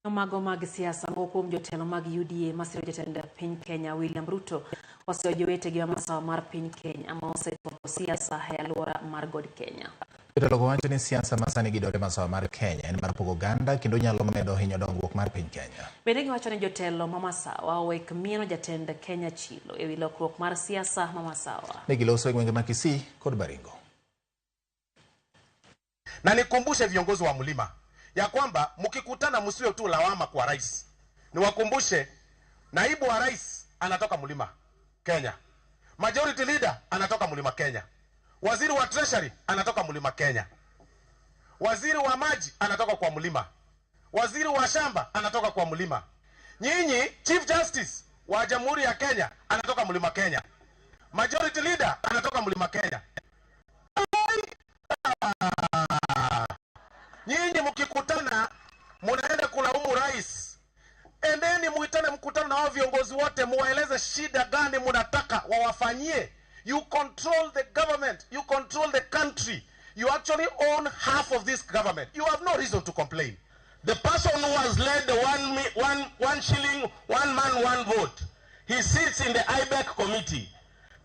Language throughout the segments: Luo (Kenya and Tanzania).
Mago mag siasa. Moko kuom jotelo mag UDA masiro jatend piny Kenya William Ruto oseyo jowetegi ma masawa mar piny Kenya ma osechwako siasa e alwora mar God Kenya. Jotelo go wacho ni siasa ma sani gidore masawa mar Kenya en mar pogo oganda kendo nyalo medo hinyo dongruok mar piny Kenya. Bende giwacho ni jotelo ma masawa owek mieno jatend Kenya chilo ewi lokruok mar siasa ma masawa. Ne giloso e gwenge ma Kisii kod Baringo. Na nikumbushe viongozi wa mlima ya kwamba mkikutana msiwe tu lawama kwa rais. Niwakumbushe naibu wa rais anatoka mlima Kenya, majority leader anatoka mlima Kenya, waziri wa treasury anatoka mlima Kenya, waziri wa maji anatoka kwa mlima, waziri wa shamba anatoka kwa mlima. Nyinyi chief justice wa jamhuri ya Kenya anatoka mlima Kenya, majority leader anatoka mlima Kenya. Nyinyi mkikutana munaenda kulaumu rais. Endeni muitane mkutano na wao viongozi wote, muwaeleze shida gani munataka wawafanyie. You control the government, you control the country. You actually own half of this government. You have no reason to complain. The person who has led the one shilling, one man, one vote, he sits in the IBEC committee.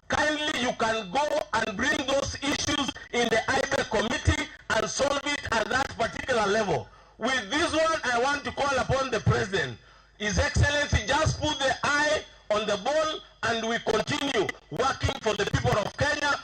Kindly, you can go and bring those issues in the IBEC committee and solve it at that particular level. With this one, I want to call upon the president. His Excellency, just put the eye on the ball and we continue working for the people of Kenya.